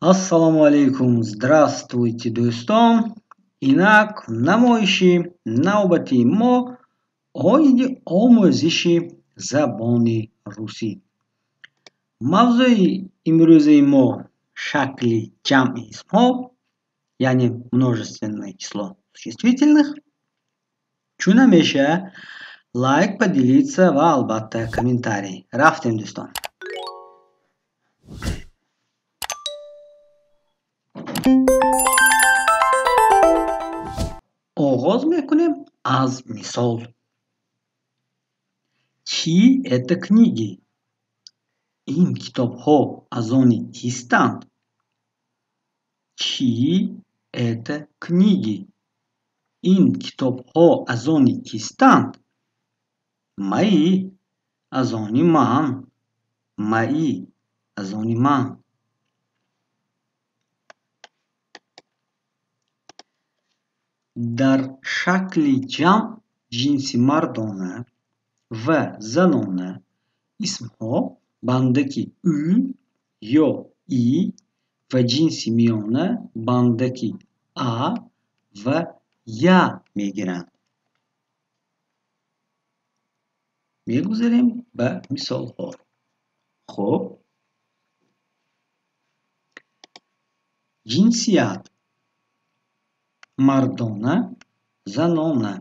Ассалому алайкум, здравствуйте, дӯстон. Инак намоиши навбати мо оиди омӯзиши забони русӣ. Мавзӯи имрӯзаи мо шакли ҷамъи исмҳо, яъне множественное число существительных. Чун ҳамеша лайк, поделиться ва албатта комментарий. Рафтем, дӯстон. Оғоз мекунем аз мисол. Чьи это книги? Ин китобҳо аз они кистанд? Чьи это книги? Ин китобҳо аз они кистанд? Мои, аз они ман. Мои, аз они ман. Дар шакли ҷамъ ҷинси мардона ва занона исмҳо бандаки ӯ ё и ва ҷинси миёна бандаки а ва я мегиранд. Мегузарем ба мисолҳо. Хуб, ҷинсият мардона, занона.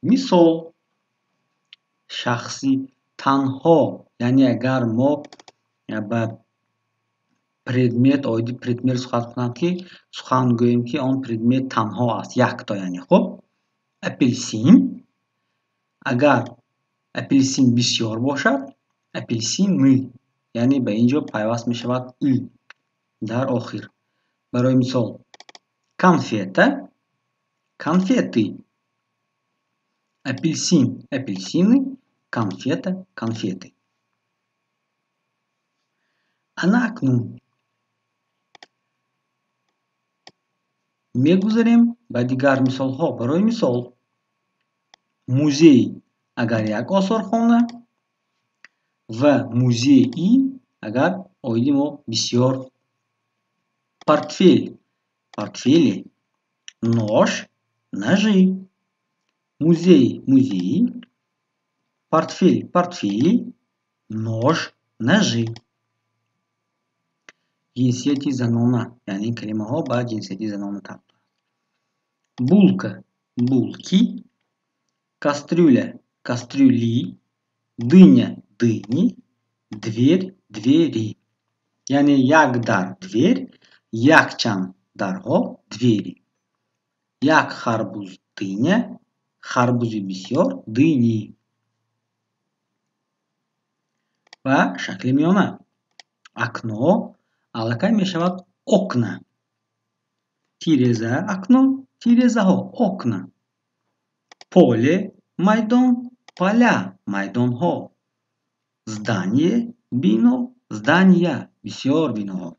Мисол: шахси танҳо, яъне агар мо ба предмет оиди предмет сухан кунам, ки сухан гӯем, ки он предмет танҳо аст, якто, яъне хуб, апелсин. Агар апелсин бисёр бошад, апелсины, яъне ба ин ҷо пайваст мешавад ы дар охир. Барои мисол: конфета, конфеты, апельсин, апельсины, конфета, конфеты. Ана акнун мегузарем ба дигар мисолҳо. Барои мисол: музей агар як осорхона ва музеи агар оиди мо бисёр. Портфель, портфели, нож, ножи, музей, музеи, портфель, портфели, нож, ножи. Ҷинсияти занона, яъне ин калимаҳо ба ҷинсияти занона тааллуқ доранд. Булка, булки, кастрюля, кастрюли, дыня, дыни, дверь, двери. Яъне як дар дверь, якчанд дарҳо двери. Як харбуз дыня, харбузи бисёр дыни. Ва шакли миёна. Окно аллакай мешавад окна. Тиреза окно, тирезаҳо окна. Поле майдон, поля майдонҳо. Здание бино, здания бисёр биноҳо.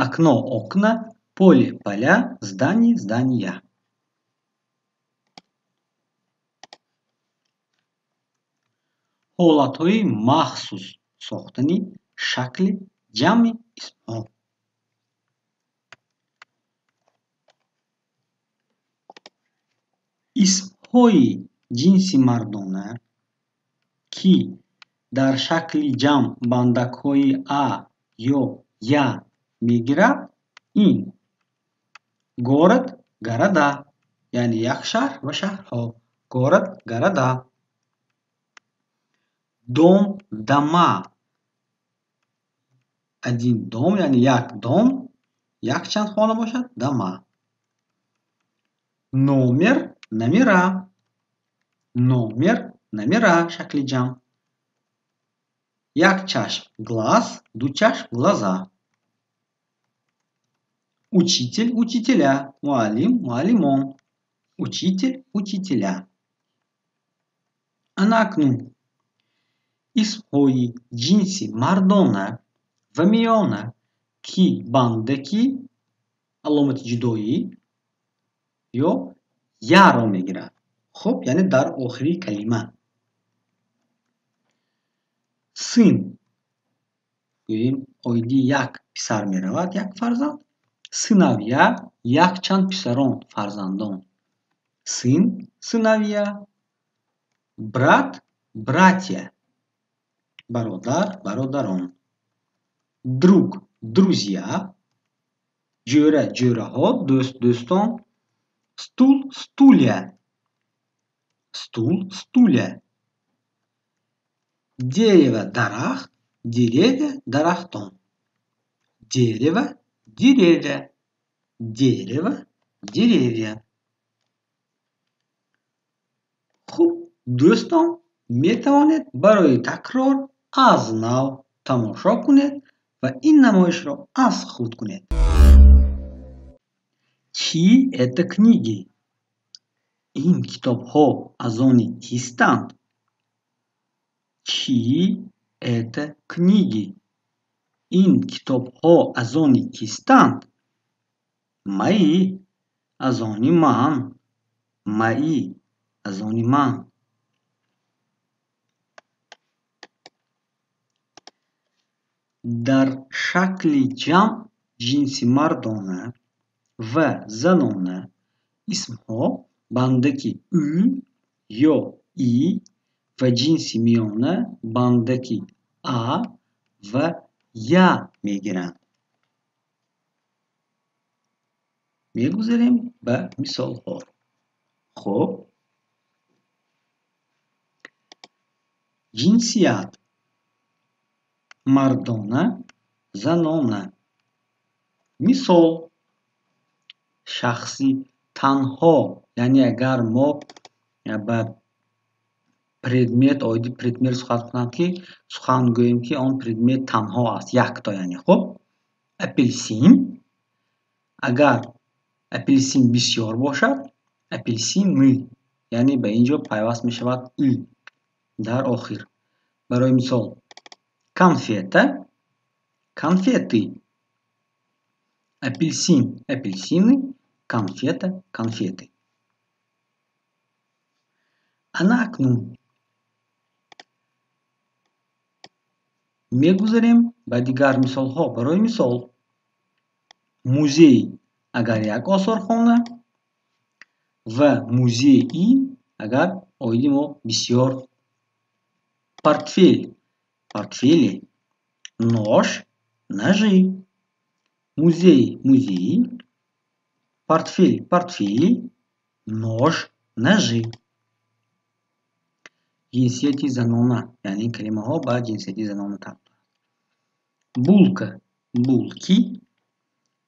Окно окна, поле поля, здание здания. Ҳолатҳои махсус сохтани шакли ҷамъи исмҳо. Исмҳои ҷинси мардона, ки дар шакли ҷамъ бандакҳои а ё я мегирад, ин: город, города, яъне як шаҳр ва шаҳрҳо, город, города. Дом, дома, один дом, яъне як дом, якчанд хона бошад, дома. Номер, номера, номер, номера, шакли ҷамъ. Як чашм глаз, ду чашм глаза. Учитель, учителя, муаллим, муаллимон, учитель, учителя. Ана акнун исмҳои ҷинси мардона ва миёна, ки бандаки аломати ҷудоӣ ё яро мегирад. Хуб, яъне дар охири калима. Сын, гӯем оиди як писар меравад, як фарзанд. Сыновья якчанд писарон, фарзандон. Сын, сыновья, брат, братья, бародар, бародарон. Друг, друзья, ҷӯра, ҷӯраҳо, дӯст, дӯстон. Стул, стулья, стул, стулья. Дерево, дарахт, деревья, дарахтон. Дерево, деревья, дерево, деревья. Хуб, дӯстон, метавонед барои такрор аз нав тамошо кунед ва ин намоишро аз худ кунед. Чьи это книги? Ин китобҳо аз они кистанд? Чьи это книги? Ин китобҳо аз они кистанд? Мои, аз они ман. Мои, аз они ман. Дар шакли ҷамъ ҷинси мардона ва занона исмҳо бандаки ӯ ё и ва ҷинси миёна бандаки а ва я мегиранд. Мегузарем ба мисолҳо. Хуб, ҷинсият мардона, занона. Мисол: шахси танҳо, яъне агар мо ба предмет оиди предмет сухан кунам, ки сухан гӯем, ки он предмет танҳо аст, якто, яъне. Хуб, апелсин. Агар апелсин бисёр бошад, апелсины, яъне ба ин ҷо пайваст мешавад ы дар охир. Барои мисол, конфета, конфеты, апельсин, апельсины, конфета, конфеты. Ана акнун мегузарем ба дигар мисолҳо. Барои мисол, музей агар як осорхона ва музеи агар оиди мо бисёр. Портфель, портфели, нож, ножи, музей, музеи, портфель, портфели, нож, ножи. Ҷинсияти занона, яъне ин калимаҳо ба ҷинсияти занона тааллуқ доранд. Булка, булки,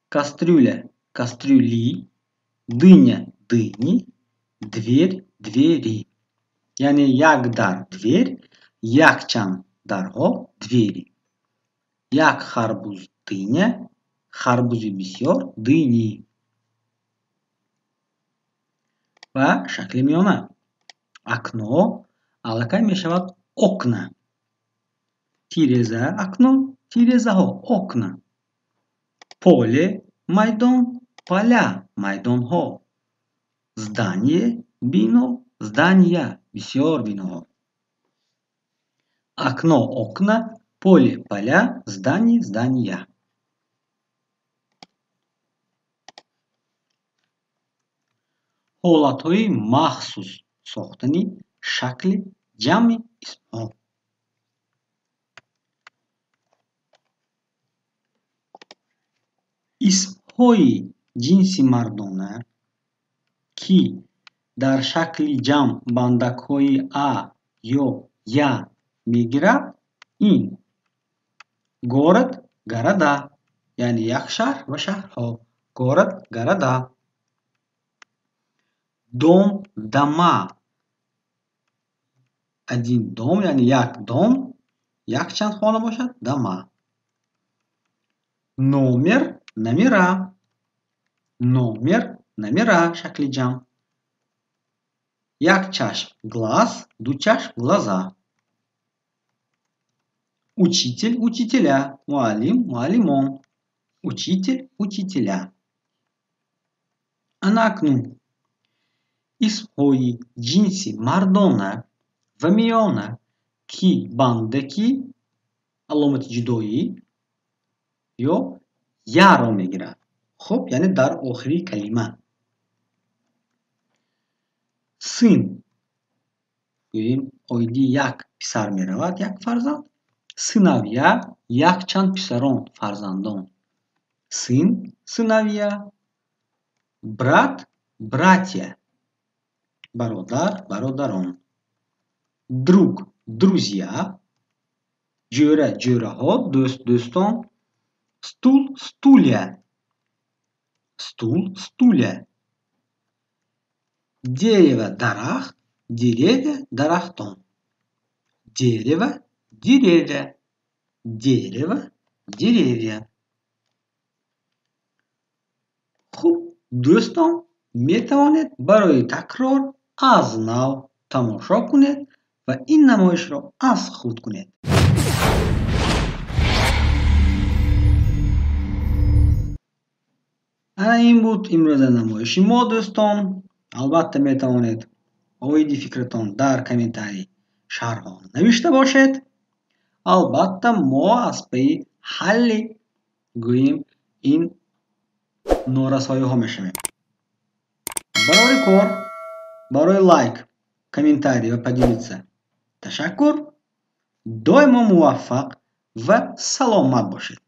кастрюля, кастрюли, дыня, дыни, дверь, двери. Яъне як дар дверь, якчанд дарҳо двери. Як харбуз дыня, харбузи бисёр дыни. Ва шакли миёна. Окно аллакай мешавад окна. Тиреза окно, тирезаҳо окна. Поле майдон, поля майдонҳо. Здание бино, здания бисёр биноҳо. Окно окна, поле поля, здание здания. Ҳолатҳои махсус сохтани шакли ҷамъи исмҳо. Исмҳои ҷинси мардона, ки дар шакли ҷамъ бандакҳои а ё я мегирад, ин: город, города, яъне як шаҳр ва шаҳрҳо. Город, города. Дом, дома. Один дом, яъне як дом, якчанд хона бошад, дома. Номер, номера. Номер, номера, шакли ҷамъ. Як чашм глаз, ду чашм глаза. Учитель, учителя, муаллим, муаллимон. Учитель, учителя. Ана акнун исмҳои ҷинси мардона ва миёна, ки бандаки аломати ҷудоӣ ё яро мегирад. Хуб, яъне дар охири калима. Сын гӯем оиди як писар меравад, як фарзанд. Сыновья якчанд писарон, фарзандон. Сын, сыновья, брат, братья, бародар, бародарон. Друг, друзья, ҷӯра, ҷӯраҳо, дӯст, дӯстон. Стул, стулья, стул, стулья. Дерево, дарахт, деревья, дарахтон. Дерево, деревья, дерево, деревья. Хуб, дӯстон, метавонед барои такрор аз нав тамошо кунед ва ин намоишро аз худ кунед. Ана ин буд имрӯза намоиши мо, дӯстон. Албатта метавонед оиди фикратон дар комментарий шарҳҳо навишта бошед. Албатта мо аз пайи ҳалли гӯем ин норасоиҳо мешавем. Барои кор, барои лайк, комментарий ва поделиться ташаккур. Доимо муваффақ ва саломат бошед.